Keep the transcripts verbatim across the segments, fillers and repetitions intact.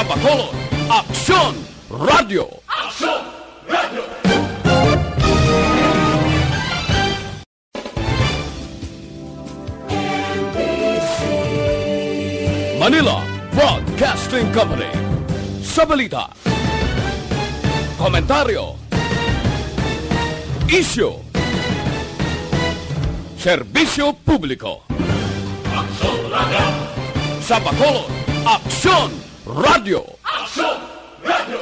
Bacolod, Aksyon Radio. Aksyon Radio. Manila Broadcasting Company. Sa balita, komentaryo, isyu, serbisyo publiko. Aksyon Radio. Sa Bacolod, Aksyon Radio. Aksyon Radio.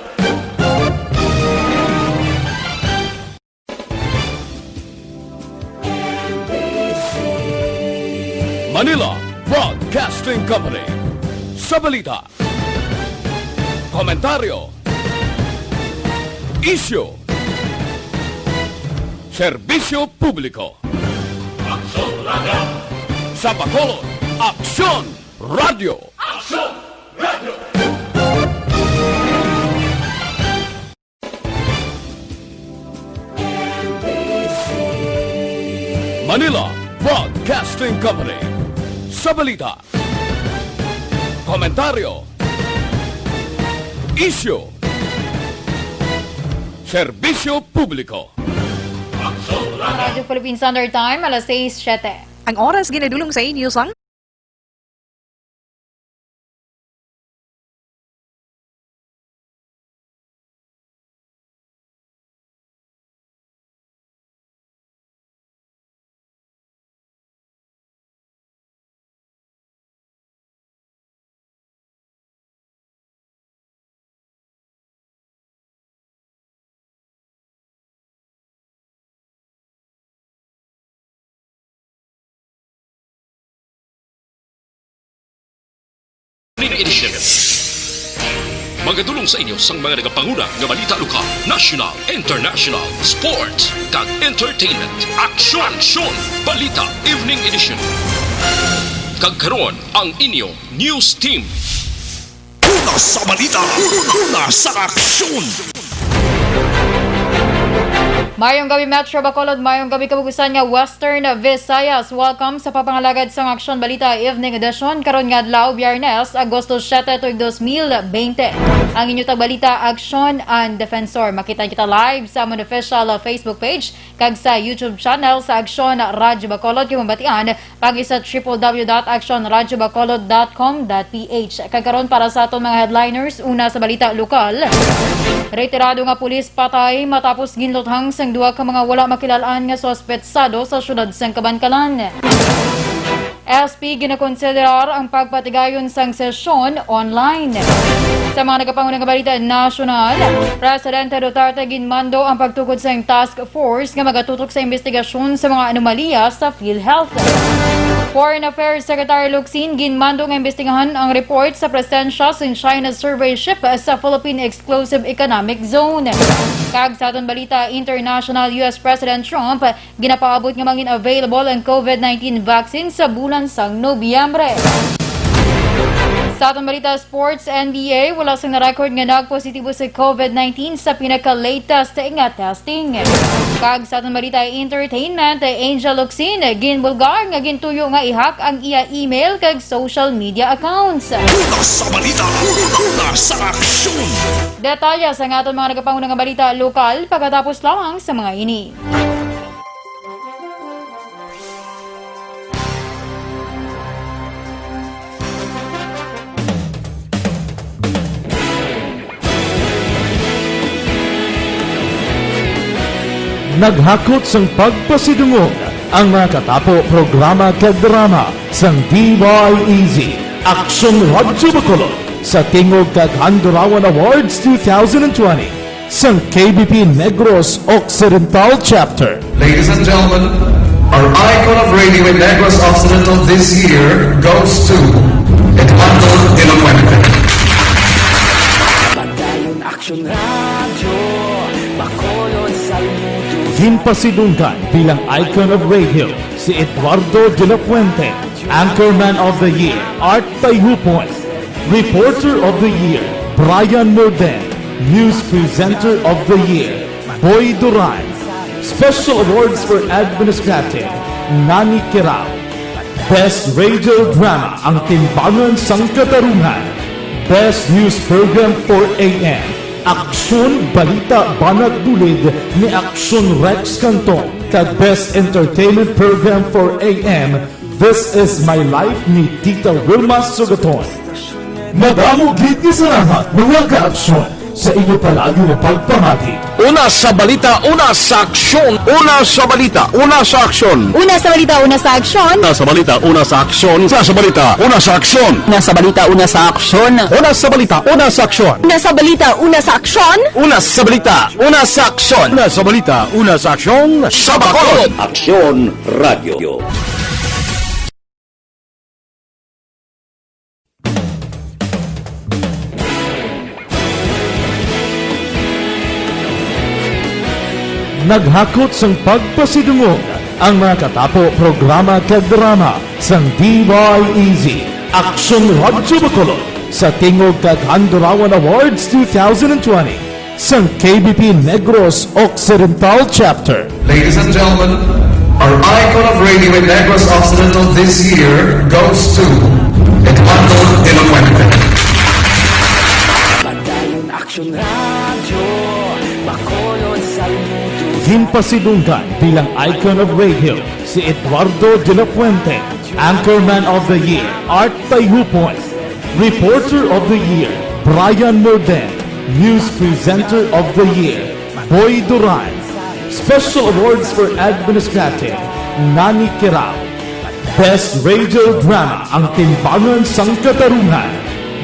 Manila Broadcasting Company. Sa balita, komentaryo, isyu, serbisyo publiko. Aksyon Radio. Sa Bacolod, Aksyon Radio. Aksyon Radio. Manila Broadcasting Company. Sa balita, komentaryo, isyu, serbisyo publiko. Radyo Philippine Standard Time, alas sais siyete. Ang oras ginadulong sa inyo sang Evening Edition. Magadulong sa inyo sang mga nagapanguna nga balita lokal, national, international, sports, kag entertainment. Aksyon! Aksyon! Balita Evening Edition. Kag karon, ang inyo news team. Una sa balita, una sa aksyon. Mayong gabi, Metro Bacolod. Mayong gabi, kabug-usan nga Western Visayas. Welcome sa papangalagad sang Aksyon Balita Evening Edition karon nga adlaw, Biyernes, Agosto siete, tuig dos mil bente. Ang inyo tagbalita, Aksyon and Defensor. Makita kita live sa amon official Facebook page kag sa YouTube channel sa Aksyon Radyo Bacolod. Kag mabatian pagi sa triple W dot action radyo bacolod dot com dot P H. Kag karon, para sa aton mga headliners, una sa balita lokal. Retirado nga pulis patay matapos ginluthang sang duha ka mga wala makilal-an nga suspetsado sa siyudad sang Kabankalan. S P ginakonsiderar ang pagpatigayon sang sesyon online. Sa mga nagapanguna nga balita nasyonal, Presidente Duterte ginmando ang pagtukod sang task force nga magatutok sa imbestigasyon sa mga anomalya sa PhilHealth. Foreign Affairs Secretary Locsin ginmando nga imbestigahan ang report sa presensya sin China survey ship sa Philippine Exclusive Economic Zone. Kag sa aton balita international, U S President Trump ginapaabot nga mangin available ang COVID nineteen vaccine sa bulan sang Nobyembre. Sa aton balita sports, N B A, wala sang na-record nga nagpositibo sa COVID nineteen sa pinaka-latest nga testing. Kag sa aton balita entertainment, Angel Locsin ginbulgar nga gintuyo nga i-hack ang iya email kag social media accounts. Una sa balita, una sa aksyon. Detalye sa aton mga nagapanguna nga balita lokal pagkatapos lamang sa mga ini. Naghakot sang pagpasidungog ang mga katapo, programa kag drama sang D Y E Z, Aksyon Radyo Bacolod, sa Tingog kag Handurawan Awards two thousand twenty sang K B P Negros Occidental Chapter. Ladies and gentlemen, our icon of radio in Negros Occidental this year goes to Eduardo de la Fuente. Padayon Aksyon Radyo Bacolod, saludo. Ginpasidunggan bilang icon of radio si Eduardo de la Fuente, Anchorman of the Year, Art Tayhupon, Reporter of the Year, Brian Morden, News Presenter of the Year, Boy Duran, Special Awards for Administrative, Nani Kirao, Best Radio Drama, Ang Timbangan sang Katarungan, Best News Program for A M, Aksyon, Balita, Banat, Bulid ni Aksyon Rex Cantong, kag Best Entertainment Program for A M, This Is My Life ni Tita Wilma Sugaton. Madamo gid nga salamat, mga ka-aksyon, sa inyo palagi nga pagpamati. Una sa balita, una sa aksyon. Una sa balita, una sa aksyon. Una sa balita, una sa aksyon. Una sa balita, una sa aksyon. Una sa balita, una sa aksyon. Una sa balita, una sa aksyon. Una sa balita, una sa aksyon. Una sa balita, una sa aksyon. Una sa balita, una sa aksyon. Una sa balita, una sa aksyon. Sa Bacolod. Aksyon Radio. Naghakot sang pagpasidungog ang mga katapo programa kag drama sang D Y E Z, Aksyon Radyo Bacolod, sa tingog kag Handurawan Awards two thousand twenty sang K B P Negros Occidental Chapter. Ladies and gentlemen, our icon of radio in Negros Occidental this year goes to Eduardo de la Fuente. Padayon Aksyon Radyo, Bacolod, Salmuto. Ginpasidunggan bilang icon of radio si Eduardo de la Fuente, Anchorman of the Year, Art Tayhupon, Reporter of the Year, Brian Morden, News Presenter of the Year, Boy Duran, Special Awards for Administrative, Nani Kirao, Best Radio Drama, Ang Timbangan sang Katarungan.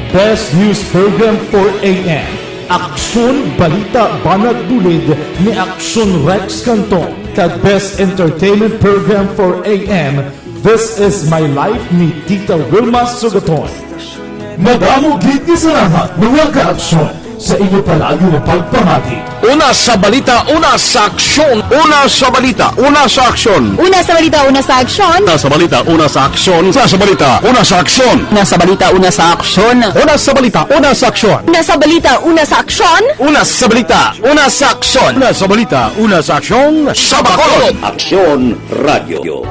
Best News Program for A M, Aksyon, Balita, Banat, Bulid ni Aksyon Rex Cantong, kag Best Entertainment Program for A M, This Is My Life ni Tita Wilma Sugaton. Madamo gid nga salamat, mga ka-aksyon, sa inyo palagi nga pagpamati. Una sa balita, una sa aksyon. Una sa balita, una sa aksyon. Una sa balita, una sa aksyon. Una sa balita, una sa aksyon. Una sa balita, una sa aksyon. Una sa balita, una sa aksyon. Una sa balita, una sa aksyon. Una sa balita, una sa aksyon. Una sa balita, una sa aksyon. Una sa balita, una sa aksyon. Sa Bacolod. Aksyon Radio.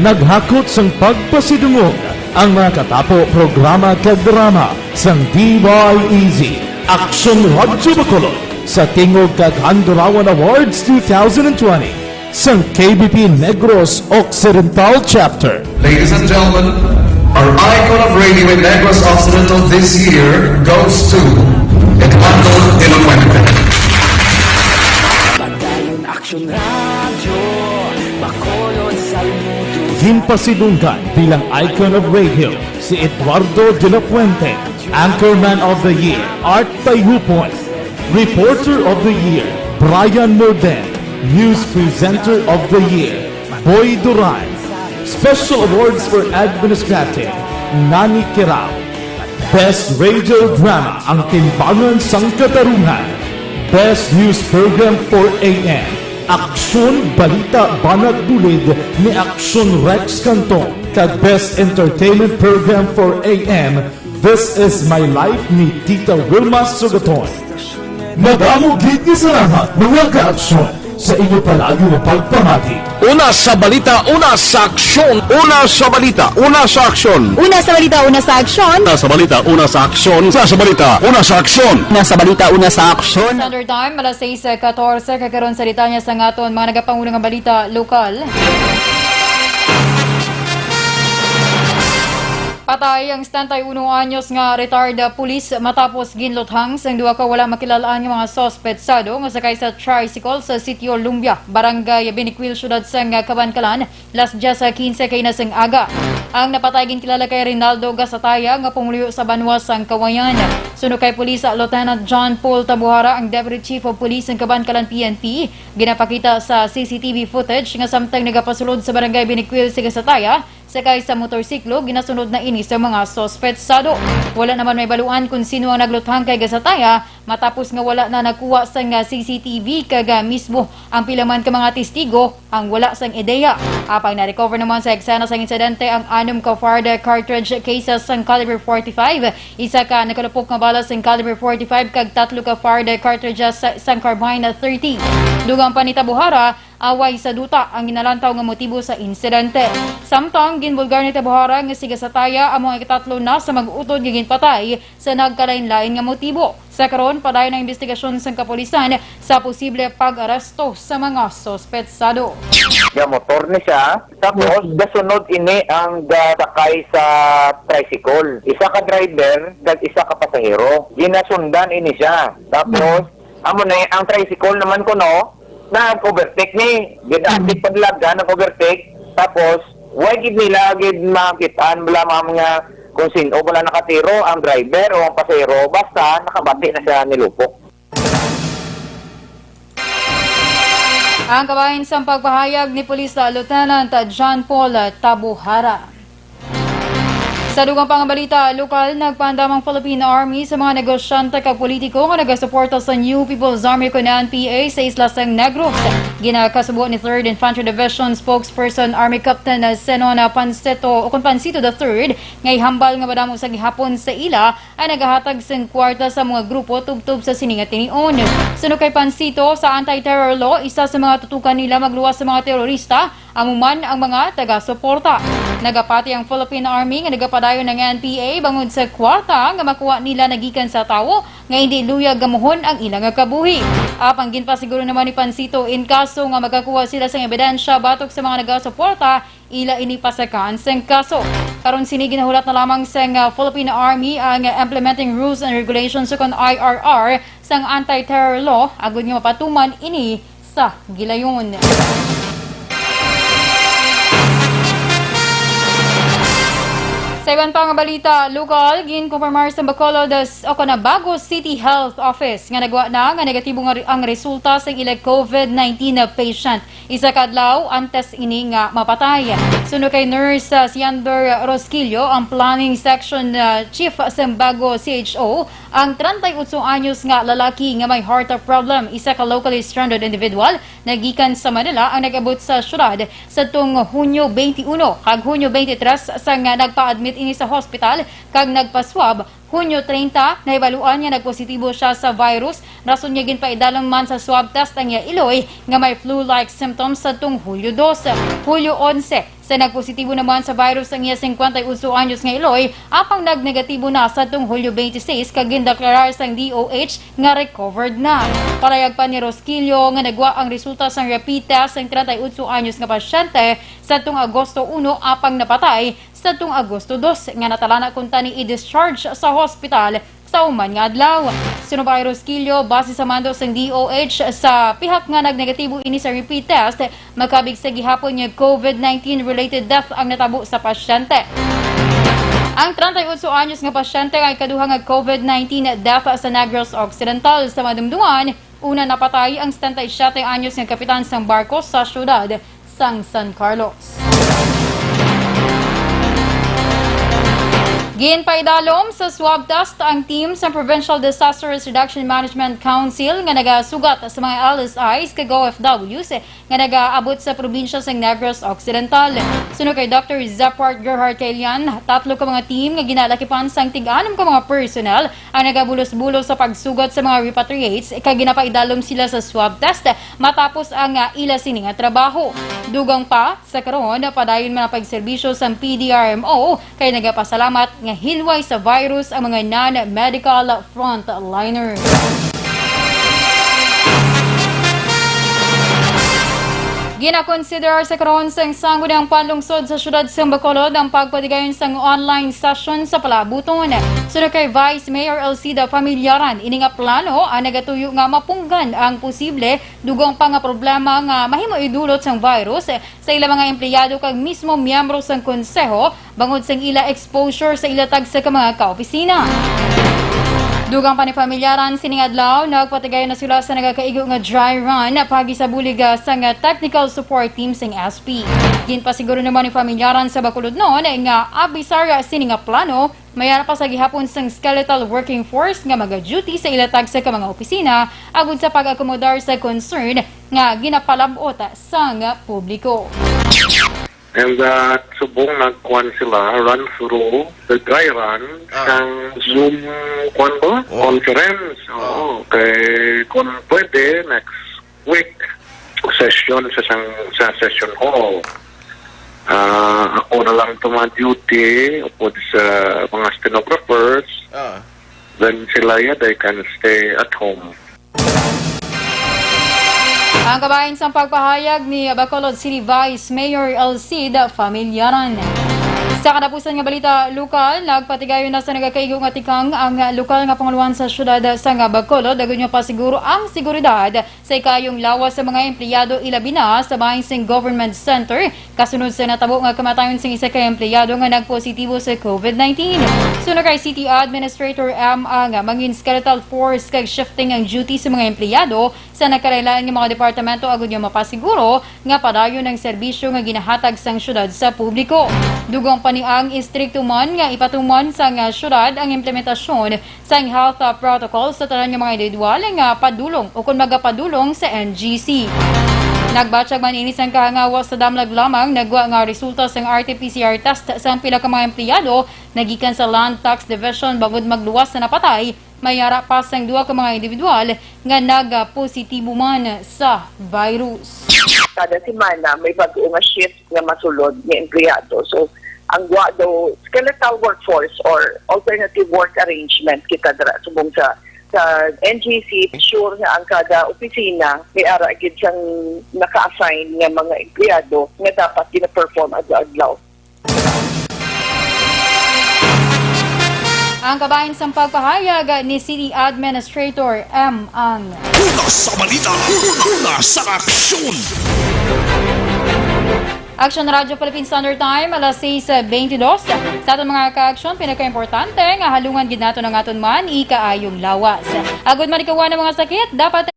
Naghakot sang pagpasidungog ang mga katapo programa kag drama sang D Y E Z, Aksyon Radyo Bacolod, sa tingog kag Handurawan Awards two thousand twenty sang K B P Negros Occidental Chapter. Ladies and gentlemen, our icon of radio in Negros Occidental this year goes to Eduardo de la Fuente. Padayon Aksyon Radyo, Bacolod, Salmuto. Ginpasidunggan bilang icon of radio si Eduardo de la Fuente, Anchorman of the Year, Art Tayhupon, Reporter of the Year, Brian Morden, News Presenter of the Year, Boy Duran, Special Awards for Administrative, Nani Kirao, Best Radio Drama, Ang Timbangan sang Katarungan, Best News Program for A M, Aksyon, Balita, Banat, Bulid ni Aksyon Rex Cantong, kag Best Entertainment Program for A M, This Is My Life ni Tita Wilma Sugaton. Madamo gid nga salamat, mga ka-aksyon, sa inyo palagi nga pagpamati. Una sa balita, una sa aksyon. Una sa balita, una sa aksyon. Una sa balita, una sa aksyon. Una sa balita, una sa aksyon. Una sa balita, una sa aksyon. Una sa balita, una sa aksyon. Standard Time, alas sais katorse, kag karon sa detalye sang aton mga nagapangulo nga balita lokal. Patay ang setenta y uno anyos nga retired police matapos ginluthang sang duha ka wala makilal-an nga mga suspetsado nga sakay sa tricycle sa Sitio Lumbia, Barangay Binicuil, Siyudad sang Kabankalan, las dyes quince kaina sang aga. Ang napatay ginkilala kay Rinaldo Gasataya nga pumuluyo sa banwa sang Kawayan. Suno kay Police Lieutenant John Paul Tabuhara, ang Deputy Chief of Police sang Kabankalan P N P, ginapakita sa C C T V footage nga samtang nagapasulod sa Barangay Binicuil si Gasataya, sakay sa motorsiklo, ginasunod na ini sa mga suspetsado. Wala naman may baluan kung sino ang nagluthang kay Gasataya, Matapos nga wala na nakuha sang, ah, C C T V kag, ah, mismo ang pila man ka mga testigo ang wala sang ideya. Apang na-recover naman sa eksena sang insidente ang anom ka fired cartridge cases sang caliber forty-five, isa ka nakalupok nga bala sang caliber forty-five kag tatlo ka fired cartridges sa, sang carbine thirty. Dugang pa ni Tabuhara, away sa duta ang ginalantaw nga motibo sa insidente. Samtang ginbulgar ni Tabuhara nga sigasataya ang mga ikatatlo na sa mag-utod nga ginpatay sa nagkalain-lain nga motibo. Sa karon, padayon ang investigasyon sang kapulisan sa posible pag-aresto sa mga suspetsado. Nga motor ni siya, tapos gasunod ini ang gasakay sa tricycle. Isa ka driver kag isa ka pasahero. Ginasundan ini siya. Tapos, amo ni ang tricycle naman kuno nag-overtake ni. Gid-, paglaga, nag-overtake. Tapos, why gid nila gid makit-an, wala mga, mga kung sino, wala nakatiro ang driver o ang pasahero. Basta, nakabati na siya nilupok. Ang kabahin sang pagpahayag ni Police Lieutenant John Paul Tabuhara. Sa dugang pa nga balita, lokal, nagpaandam ang Philippine Army sa mga negosyante kag politiko nga nagasuporta sa New People's Army kun N P A sa isla sang Negros. Ginakasubo ni Third Infantry Division Spokesperson Army Captain Zenon Pancito o kun Pancito the Third nga ihambal nga madamo sa gihapon sa ila ang nagahatag sing kwarta sa mga grupo tubtob sa sini nga tinion. Suno kay Pancito, sa anti-terror law, isa sa mga tutukan nila magluwas sa mga terorista amo man ang mga taga-suporta. Nagapati ang Philippine Army nga nagapadayon ang N P A bangod sa kwarta nga makuha nila nagikan sa tawo nga hindi luyag gamuhon ang ila nga kabuhi. Apang ginpasiguro naman ni Pancito, in kaso nga makakuha sila sang ebidensya batok sa mga nagasuporta, ila ini pasakaan sang kaso. Karon sini ginahulat na lamang sang, ah, Philippine Army ang, ah, Implementing Rules and Regulations o kon I R R sang anti-terror law agud nga mapatuman ini sa gilayon. Sa iban pa nga balita, lokal, ginkumpirmar sa Bacolod, ah, s-, o kon Bago City Health Office nga nagwa na nga negatibo nga re-, ang resulta sa ila COVID nineteen na patient. Isa ka adlaw antes ini nga mapatay. Suno kay Nurse, ah, Siandor Rosquillo, ang Planning Section, ah, Chief sa Bago C H O, ang treinta y ocho anyos nga lalaki nga may heart problem, isa ka locally stranded individual, nagikan sa Manila ang nag-abot sa syudad sadtong Hunyo twenty-one kag Hunyo twenty-three sang nagpa-admit ini sa hospital kag nagpa-swab. Hunyo treinta, nahibaluan nga nagpositibo siya sa virus, rason nga ginpaidalom man sa swab test ang iya iloy nga may flu-like symptoms sadtong Hulyo dos. Hulyo onse, sa nagpositibo naman sa virus ang iya singkwenta y ocho anyos nga iloy, apang nagnegatibo na sadtong Hulyo twenty-six kag gindeklarar sang D O H nga recovered na. Palahad pa ni Rosquillo nga nagwa ang resulta sang rapid test ang treinta y ocho anyos nga pasyente sadtong Agosto uno, apang napatay sadtong Agosto dos, nga natalana kuntani i-discharge sa hospital sa human nga adlaw. Suno pa kay Rosquillo, base sa mando sang D O H, sa pihak nga nagnegatibo ini sa repeat test, makabig sa gihapon nga COVID nineteen related death ang natabo sa pasyente. Ang treinta y ocho anyos nga pasyente ang ikaduha nga COVID nineteen death sa Negros Occidental. Sa madumduman, una napatay ang setenta y siete anyos nga kapitan sang barko sa siyudad sang San Carlos. Ginpaidalom sa swab test ang team sa Provincial Disaster Risk Reduction Management Council nga nagasugat sa mga L S Is kag O F Ws nga nagaabot sa probinsya sang Negros Occidental. Suno kay Doctor Zepart Gerhard Telian, tatlo ka mga team nga ginalakipan sang tig-anom ka mga personnel ang nagabulos-bulos sa pagsugat sa mga repatriates, kag ginapaidalom sila sa swab test matapos ang, ah, ila sini nga trabaho. Dugang pa, sa karon, padayon man ang pagserbisyo sang P D R M O, kay nagapasalamat nga hilway sa virus ang mga non-medical frontliners. Ginakonsiderar sa karon sang Sangguniang Panlungsod sa Siyudad sang Bacolod ang pagpatigayon sang online session sa palaabuton. Suno kay Vice Mayor Elcida Familiaran, ini nga plano ang nagatuyo nga mapunggan ang posible dugang pa nga problema nga mahimo idulot sang virus sa ila mga empleyado kag mismo miyembro sang konseho bangod sang ila exposure sa ila tagsa ka mga kaopisina. Dugang pa ni Familiaran, sining adlaw nagpatigayon na sila sa nagakaigo nga dry run paagi sa bulig, ah, sang, ah, technical support team sang S P. Ginpasiguro naman ni Familiaran sa Bacolodnon nga abisar sini nga plano May ara pa sa gihapon sang skeletal working force nga maga-duty sa ila tagsa ka mga opisina agod sa pag-akomodar sa concern nga ginapalab-ot sang publiko. And, uh, subong nagkuan sila, run through the dry run Ah. sang Zoom, kuan ba? Oh. Conference. Oo, Ah. kay kung pwede, next week, session sa sang, sa session hall. Ah, ako na lang to ma-duty upod sa mga stenographers. Ah. Then sila, yeah, they can stay at home. Ang kabahin sang pagpahayag ni Bacolod City Vice Mayor Elcid Familyaran. Sa katapusan nga balita lokal, nagpatigayon na sa nagakaigo nga tikang ang lokal nga pangulohan sa siyudad sang Bacolod, agud nga pasiguro ang seguridad sa ikayong lawas sa mga empleyado, ilabi na sa bahin sing government center, kasunod sa natabo nga kamatayon sing isa ka empleyado nga nagpositibo sa COVID nineteen. Suno kay City Administrator M, ang mangin skeletal force kag shifting ang duty sa mga empleyado sa nagkalain-lain nga mga departamento agud nga mapasiguro nga padayon ang serbisyo nga ginahatag sang siyudad sa publiko. Dugong pa ni ang istrikto man nga ipatuman sang siyudad ang implementasyon sang health, ah, protocol sa tanan nga mga individual nga padulong o kon magapadulong sa N G C. Nagbatyag man ini sang kahangawa sa damlag lamang nagwa nga resulta sang R T P C R test sang pila ka mga empleyado nagikan sa Land Tax Division bangod magluwas na napatay, may ara pa sang duha ka mga individual nga nagapositibo man sa virus. Kada semana may bag-o nga shift nga masulod nga empleyado. So, ang wa daw skeletal workforce or alternative work arrangement kita dira subong sa, sa N G C, sure nga ang kada opisina may ara gid sang naka-assign nga mga empleyado nga dapat gina-perform adlaw-adlaw. Ang kabahin sang pagpahayag ni City Administrator M. Ang. Una sa balita, una sa aksyon. Aksyon Radyo Philippine Standard Time, alas sais beintidos. Sa aton mga kaaksyon, pinakaimportante nga halungan gid naton ang aton man ikaayong lawas. Agud man ikaw ang mga sakit, dapat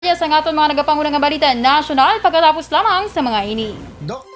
Sa aton mga nagapanguna nga balita nasyonal, pagkatapos lamang sa mga ini. Dok.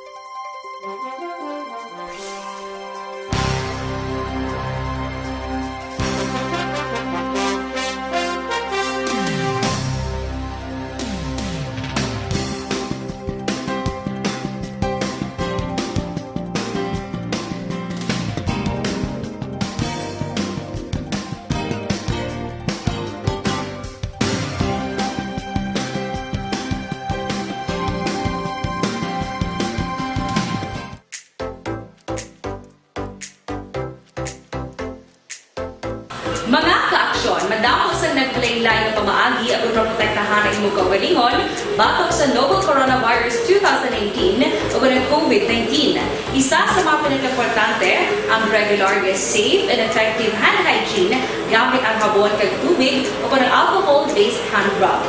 Mga kaaksyon, madamo sang naglain-lain nga pamaagi aron maprotektahan ang imo kaugalingon batok sa novel coronavirus two thousand nineteen o ang COVID nineteen. Isa sa mga pinakaimportante ang regular nga safe and effective hand hygiene gamit ang habon kag tubig o ang alcohol-based hand rub.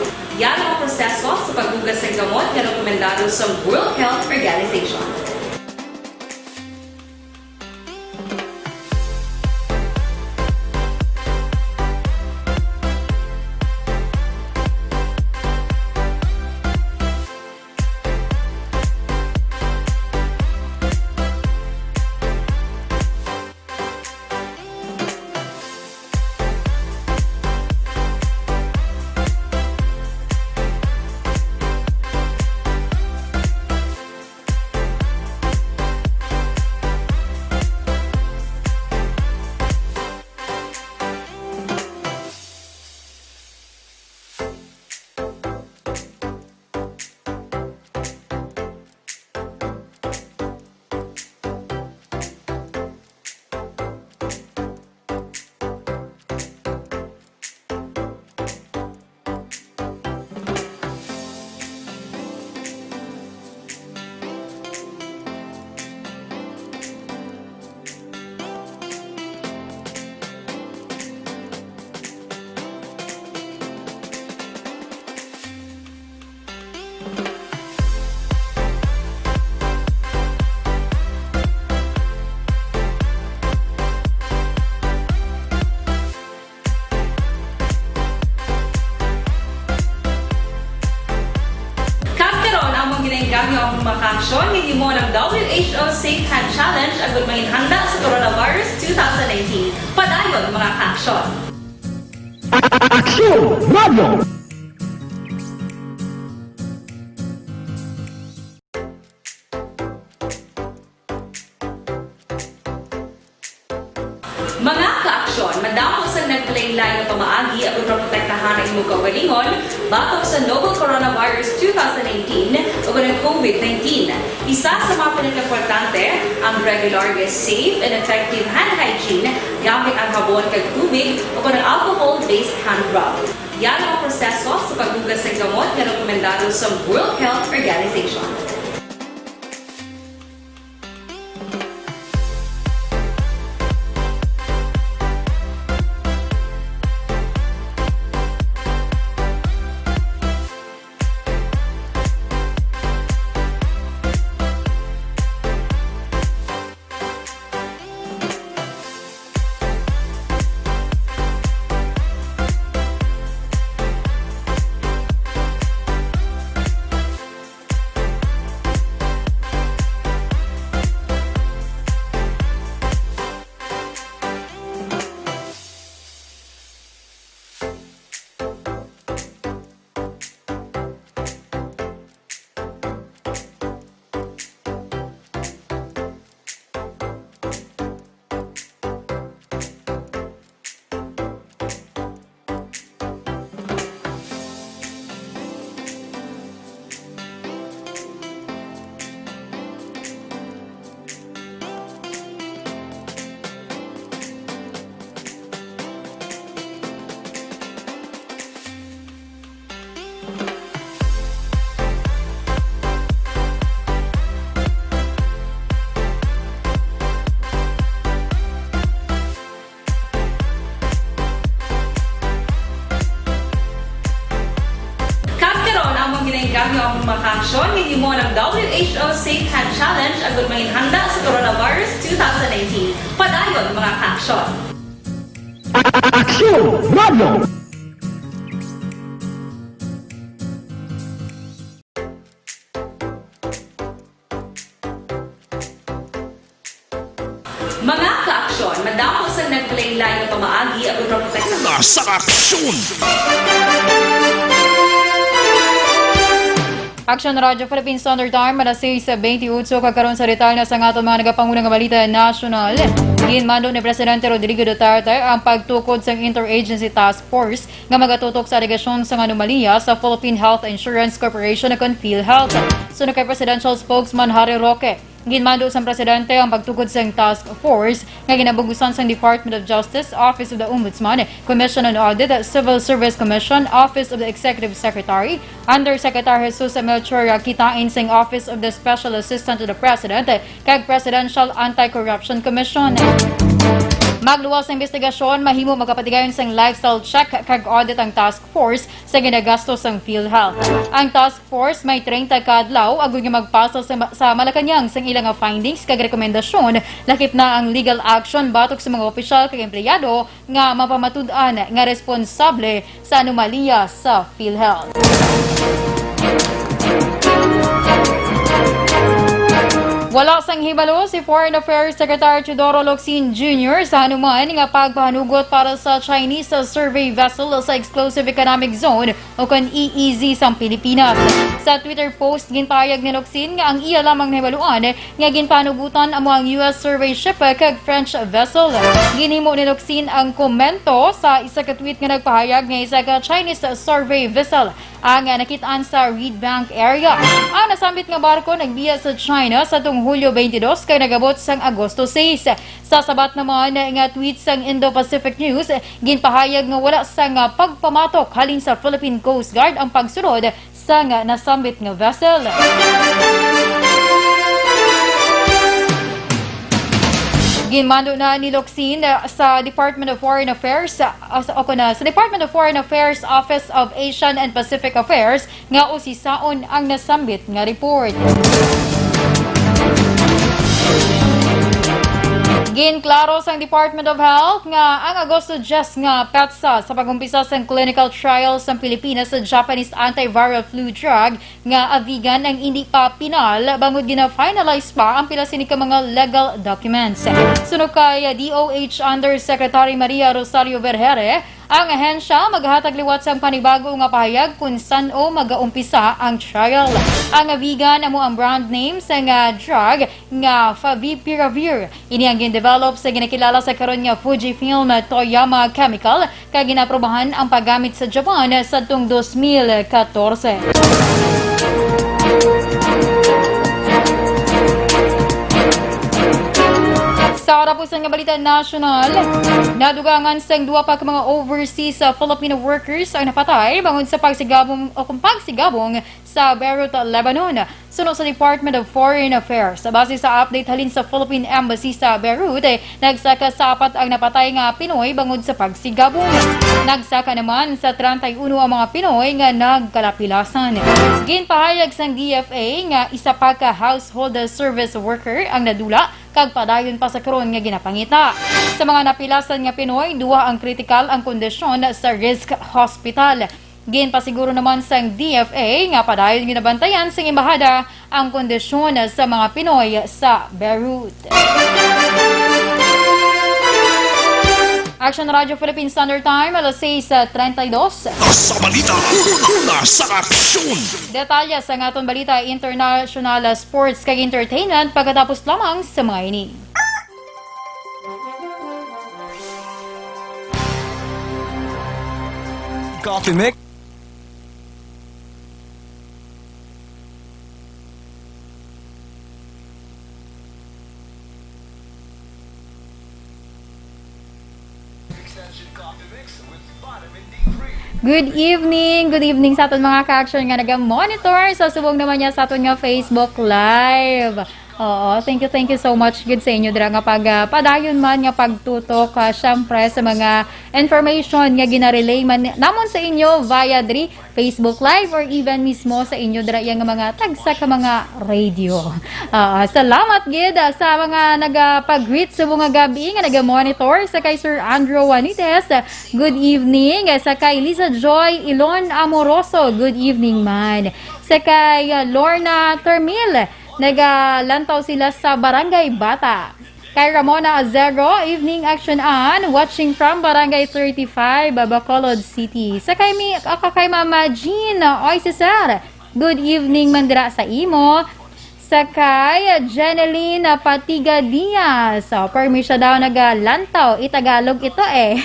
Yara ang proseso sa paghugas sang gamot nga rekomendado sang World Health Organization. Safe Hand Challenge agud manginhanda sa Coronavirus two thousand nineteen. Padayon, mga ka-aksyon! Aksyon Radio! Mga ka-aksyon, madamo sang naglain-lain nga pamaagi aron maprotektahan ang imong kaugalingon batok sa novel coronavirus two thousand nineteen o ang COVID nineteen. Isa sa mga pinakaimportante ang regular nga safe and effective hand hygiene gamit ang habon kag tubig o ang alcohol-based hand rub. Yara ang proseso sa paghugas sa gamot nga rekomendado sa World Health Organization. Kag karon, among ginainggam nga among mga ka-aksyon nga himo ang W H O Safe Hand Challenge agud manginhanda sa Coronavirus two thousand nineteen. Padayon, mga ka-aksyon. Aksyon Radio! Mga ka-aksyon, madamo sang naglain-lain nga pamaagi ang pagprotekta. Una sa aksyon! Aksyon Radyo Philippine Standard Time, alas sais bentiocho, kag karon sa detalye sa aton mga nagapanguna nga balita nasyonal. Ginmando ni Presidente Rodrigo Duterte ang pagtukod sang Interagency Task Force nga magatutok sa alegasyon sang anomalya sa Philippine Health Insurance Corporation o kon PhilHealth. Suno kay Presidential Spokesman Harry Roque, ginmando sang Presidente ang pagtukod sang task force nga ginabugusan sang Department of Justice, Office of the Ombudsman, Commission on Audit, Civil Service Commission, Office of the Executive Secretary, Undersecretary Jesus Melchor Kitain sang Office of the Special Assistant to the President, kag Presidential Anti-Corruption Commission. Magluwas sa investigasyon, mahimo magapatigayon sang lifestyle check kag audit ang task force sa ginagastos sang PhilHealth. Ang task force may treinta ka adlaw agud nga magpasa sa, sa Malacañang sang ila nga findings kag rekomendasyon, lakip na ang legal action batok sa mga opisyal kag empleyado nga mapamatud-an nga responsable sa anomalya sa PhilHealth. Wala sang hibalo si Foreign Affairs Secretary Teodoro Locsin Junior sa anuman nga pagpahanugot para sa Chinese survey vessel sa Exclusive Economic Zone o kon E E Z sang Pilipinas. Sa Twitter post, ginpahayag ni Locsin nga ang iya lamang nahibaluan nga ginpanugutan amo ang U S survey ship kag French vessel. Ginhimo ni Locsin ang komento sa isa ka tweet nga nagpahayag nga isa ka Chinese survey vessel ang nakit-an sa Reed Bank area. Ang nasambit nga barko nagbiya sa China sa tuong Hulyo twenty-two kag nag-abot sang Agosto sais. Sa sabat naman nga tweet sang Indo-Pacific News, ginpahayag nga wala sang pagpamatok halin sa Philippine Coast Guard ang pagsulod sang nasambit nga vessel. Ginmando na ni Locsin sa Department of Foreign Affairs, uh, sa, o kon, uh, sa Department of Foreign Affairs Office of Asian and Pacific Affairs nga usisaon ang nasambit nga report. Ginklaro sang Department of Health nga ang Agosto diyes nga petsa sa pag-umpisa sang clinical trial sang Pilipinas sa Japanese antiviral flu drug nga Avigan ang indi pa pinal bangod gina-finalize pa ang pila sini ka mga legal documents. Suno kay D O H Undersecretary Maria Rosario Vergere, ang ahensya maghatag liwat sang panibago nga pahayag kon san-o magaumpisa ang trial. Ang Avigan amo ang brand name sang, ah, drug nga favipiravir. Ini ang gindevelop sa ginakilala sa karon nga Fujifilm Toyama Chemical, kag ginaprobahan ang paggamit sa Japan sadtong dos mil katorse. Sa katapusan nga balita nasyonal, nadugangan sang duha pa ka mga overseas, ah, Filipino workers ang napatay bangod sa pagsigabong o kung pagsigabong sa Beirut, Lebanon. Suno sa Department of Foreign Affairs, base sa update halin sa Philippine Embassy sa Beirut, eh, nagsaka sa apat ang napatay nga Pinoy bangod sa pagsigabong. Nagsaka naman sa treinta y uno ang mga Pinoy nga nagkalapilasan. Ginpahayag sang D F A nga isa pa ka household service worker ang nadula kag padayon pa sa karon nga ginapangita. Sa mga napilasan nga Pinoy, duha ang kritikal ang kondisyon sa risk hospital. Ginpasiguro naman sang D F A nga padayon ginabantayan sang embahada ang kondisyon sa mga Pinoy sa Beirut. Action Radio Philippine Standard Time, alas sais treinta y dos. Sa balita, una sa aksyon. Detalye sa aton balita, international sports kag entertainment pagkatapos lamang sa mga ini. Coffee mix. Good evening, good evening sa aton mga ka-action nga naga-monitor sa subong naman niya sa aton nga Facebook Live. Oo, thank you, thank you so much gid sa inyo dira nga pag, ah, padayon man nga pagtutok, ah, syempre sa mga information nga ginarelay man namon sa inyo via diri Facebook Live or even mismo sa inyo dira yang mga tagsa ka mga radio. Ah, salamat gid, ah, sa mga nagapag-greet sa mga gabi nga naga-monitor, sa kay Sir Andrew Juanites, good evening. Sa kay Lisa Joy Ilon Amoroso, good evening man. Sa kay, ah, Lorna Termil, nagalantaw sila sa Barangay Bata. Kay Ramona Azero, evening action an, watching from Barangay thirty-five, Bacolod City. Sa kay mi, ah, kay Mama Jean, oy, si Sir, good evening man dira sa imo. Sa kay Jeneline Patiga Diaz, oh, permi siya daw nagalantaw, i-Tagalog ito eh.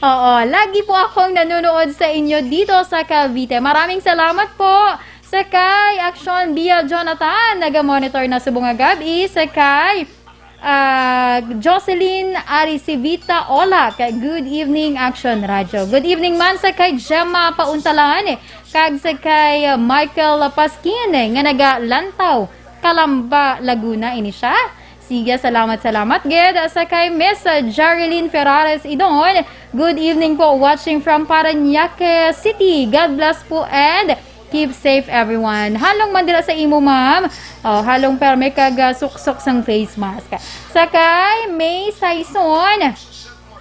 Oo, lagi po akong nanonood sa inyo dito sa Cavite. Maraming salamat po. Sa kay Action Bia Jonathan, naga-monitor na subong nga gabi. Sa kay, ah, Jocelyn Aricivita Olak, good evening, Action Radio. Good evening man sa kay Gemma Pauntalan, kag sa kay Michael Pasquin, nga nagalantaw, Calamba, Laguna, ini siya. Sige, salamat, salamat gid. Sa kay Miss Jarilyn Ferrares Idon, good evening po, watching from Parañaque City. God bless po and keep safe, everyone. Halong man dira sa imo, ma'am. Oh, halong perme kag, ah, suksok sang face mask. Sa kay May Saison,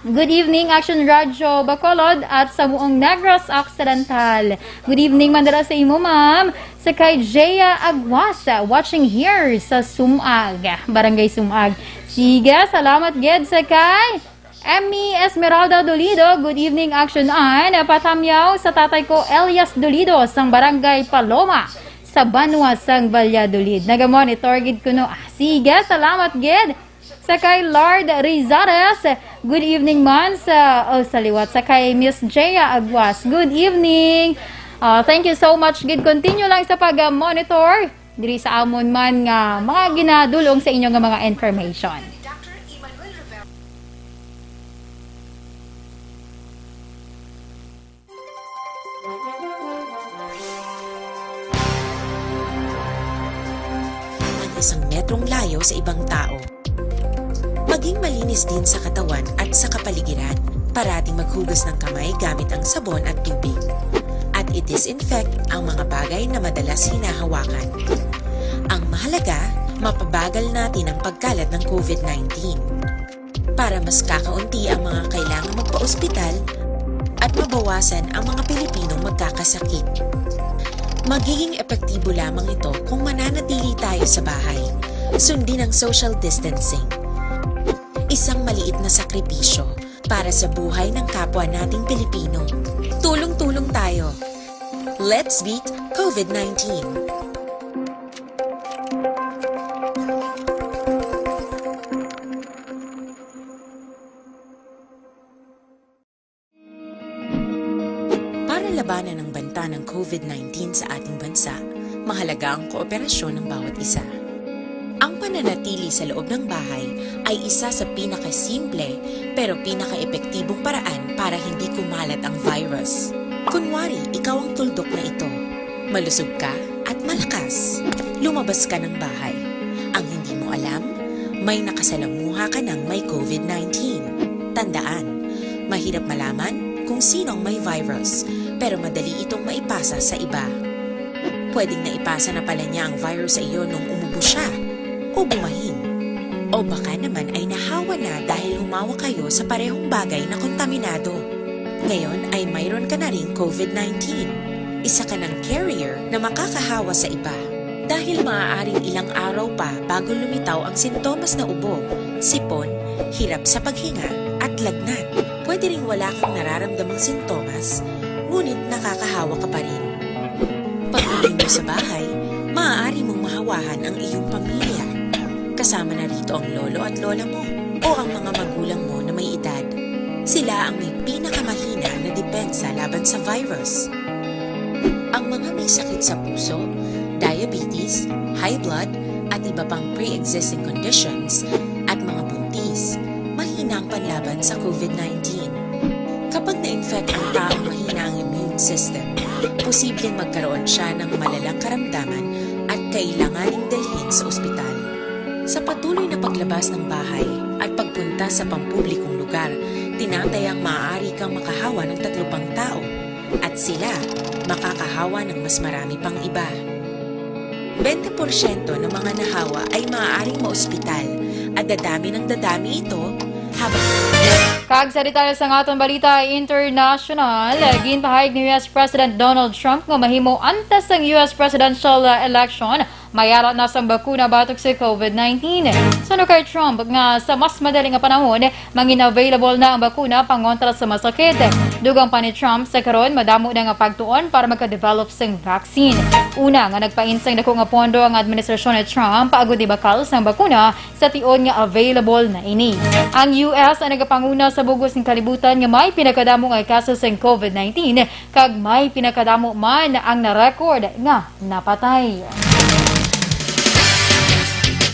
good evening, Action Radio Bacolod at sa buong Negros Occidental. Good evening man dira sa imo, ma'am. Sa kay Jaya Aguas, watching here sa Sumag, Barangay Sumag. Sige, salamat gid. Sa kay Emmy Esmeralda Dolido, good evening, Action An. Patamyaw sa tatay ko, Elias Dolido, sang Barangay Paloma, sa banwa sang Valladolid. Naga-monitor gid kuno. Ah, sige, salamat gid. Sa kay Lord Rizares, good evening man sa, oh, sa liwat. Sa kay Miss Jaya Aguas, good evening. Ah, thank you so much gid. Continue lang sa pag-monitor diri sa amon man nga mga ginadulong sa inyo nga mga information. Ang isang metrong layo sa ibang tao. Maging malinis din sa katawan at sa kapaligiran. Parating maghugas ng kamay gamit ang sabon at tubig. At i-disinfect ang mga bagay na madalas hinahawakan. Ang mahalaga, mapabagal natin ang pagkalat ng covid nineteen. para mas kakaunti ang mga kailangang magpaospital at mabawasan ang mga Pilipinong magkakasakit. Magiging epektibo lamang ito kung mananatili tayo sa bahay, sundin ang social distancing. Isang maliit na sakripisyo para sa buhay ng kapwa nating Pilipino. Tulong-tulong tayo. Let's beat COVID nineteen. Para labanan ang banta ng COVID nineteen sa ating bansa, mahalaga ang kooperasyon ng bawat isa. Ang pananatili sa loob ng bahay ay isa sa pinakasimple pero pinakaepektibong paraan para hindi kumalat ang virus. Kunwari, ikaw ang tuldok na ito. Malusog ka at malakas. Lumabas ka ng bahay. Ang hindi mo alam, may nakasalamuha ka ng may COVID nineteen. Tandaan, mahirap malaman kung sino ang may virus, pero madali itong maipasa sa iba. Pwedeng naipasa na pala niya ang virus sa iyo nung umubo siya, o bumahin. O baka naman ay nahawa na dahil humawak kayo sa parehong bagay na kontaminado. Ngayon ay mayroon ka na ring COVID nineteen. Isa ka ng carrier na makakahawa sa iba. Dahil maaaring ilang araw pa bago lumitaw ang sintomas na ubo, sipon, hirap sa paghinga, at lagnat. Pwede ring wala kang nararamdamang sintomas, ngunit nakakahawa ka pa rin. Pag-uwi mo sa bahay, maaari mong mahawahan ang iyong pamilya. Kasama na rito ang lolo at lola mo o ang mga magulang mo na may edad. Sila ang may pinakamahina na depensa laban sa virus. Ang mga may sakit sa puso, diabetes, high blood, at iba pang pre-existing conditions, at mga buntis, mahina ang panlaban sa COVID nineteen. Kapag na-infect ang taong mahina ang immune system, posibleng magkaroon siya ng malalang karamdaman at kailanganing dalhin sa ospital. Sa patuloy na paglabas ng bahay at pagpunta sa pampublikong lugar, tinatayang maaari kang makahawa ng tatlo pang tao, at sila makakahawa ng mas marami pang iba. Bente porsyento ng mga nahawa ay maaaring maospital, at dadami ng dadami ito habang Kag sa detalye sang aton balita international, ginpahayag ni U S President Donald Trump nga mahimo antes sang U S presidential, uh, election, may ara na sang bakuna batok sa COVID nineteen. Suno kay Trump nga sa mas madali nga panahon, mangin-available na ang bakuna pangontra sa masakit. Dugang pa ni Trump, sa karon madamo na nga pagtuon para magka-develop sing vaccine. Una nga nagpain sang dako nga pondo ang administrasyon ni Trump agud ibakal sang bakuna sa tion nga available na ini. Ang U S ang nagapanguna sa bug-os nga kalibutan nga may pinakadamo nga kaso sang COVID nineteen, kag may pinakadamo man ang na-record nga napatay.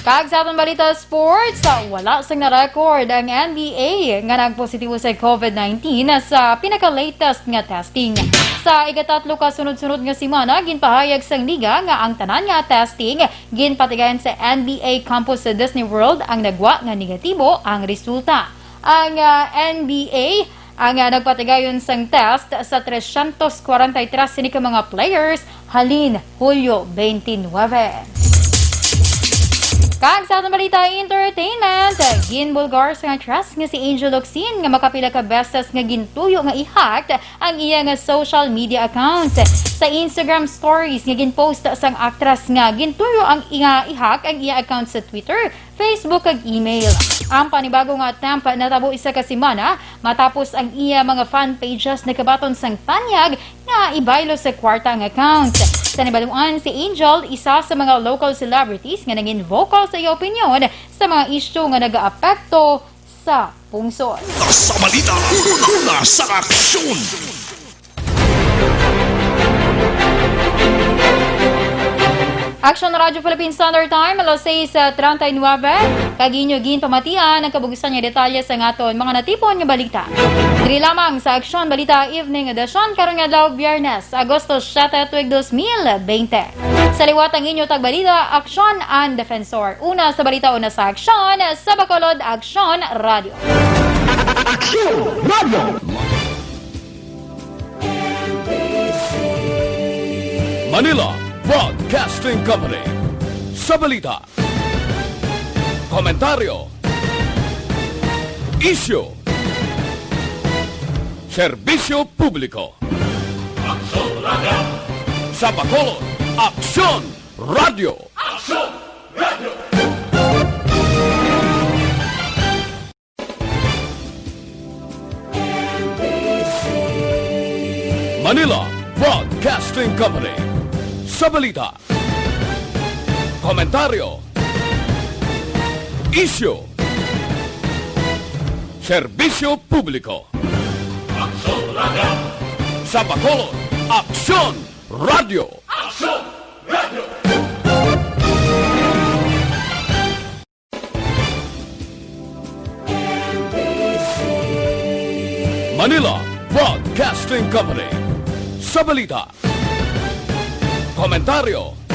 Kag sa aton balita sports, wala sang na-record ang N B A nga nagpositibo sa COVID nineteen sa pinaka-latest nga testing. Sa ikatatlo ka sunod-sunod nga semana, ginpahayag sang liga nga ang tanan nga testing ginpatigayon sa N B A campus sa Disney World ang nagwa nga negatibo ang resulta. Ang, ah, N B A ang, ah, nagpatigayon sang test sa trescientos cuarenta y tres sini ka mga players halin Hulyo twenty-nine. Kag sa aton balita entertainment, ginbulgar sang actress nga si Angel Locsin nga makapila ka beses nga gintuyo nga i-hack ang iya nga social media account. Sa Instagram stories nga ginpost sang actress nga gintuyo ang nga i-hack ang iya account sa Twitter, Facebook kag email. Ang panibago nga attempt natabo isa ka semana matapos ang iya mga fan pages nakabaton sang tanyag nga ibaylo sa kwarta ang account. Sa nabaluan, si Angel, isa sa mga local celebrities nga naging vocal sa iya opinyon sa mga isyu nga nagaapekto sa pungsod. Sa balita, una sa aksyon. Aksyon Radyo Philippine Standard Time, alas sais treinta y nueve. Kag inyo ginpamatian ang kabugusan nga detalye sa aton mga natipon nga balita. Diri lamang sa Aksyon Balita Evening Edition karong adlaw, Biyernes, Agosto siete, tuig dos mil bente. Sa liwat ang inyo tagbalita, Aksyon and Defensor. Una sa balita, una sa aksyon, sa Bacolod, Aksyon Radio. Aksyon Radio. Manila Broadcasting Company. Sa balita, komentaryo, Isyu. Serbisyo publiko. Aksyon Radio. Sa Bacolod, Aksyon Radio. Aksyon Radio. Manila Broadcasting Company. Sa balita, komentaryo, isyu, serbisyo publiko. Aksyon Radio. Sa Bacolod, Aksyon Radio. Aksyon Radio. Manila Broadcasting Company. Sa balita, komentaryo,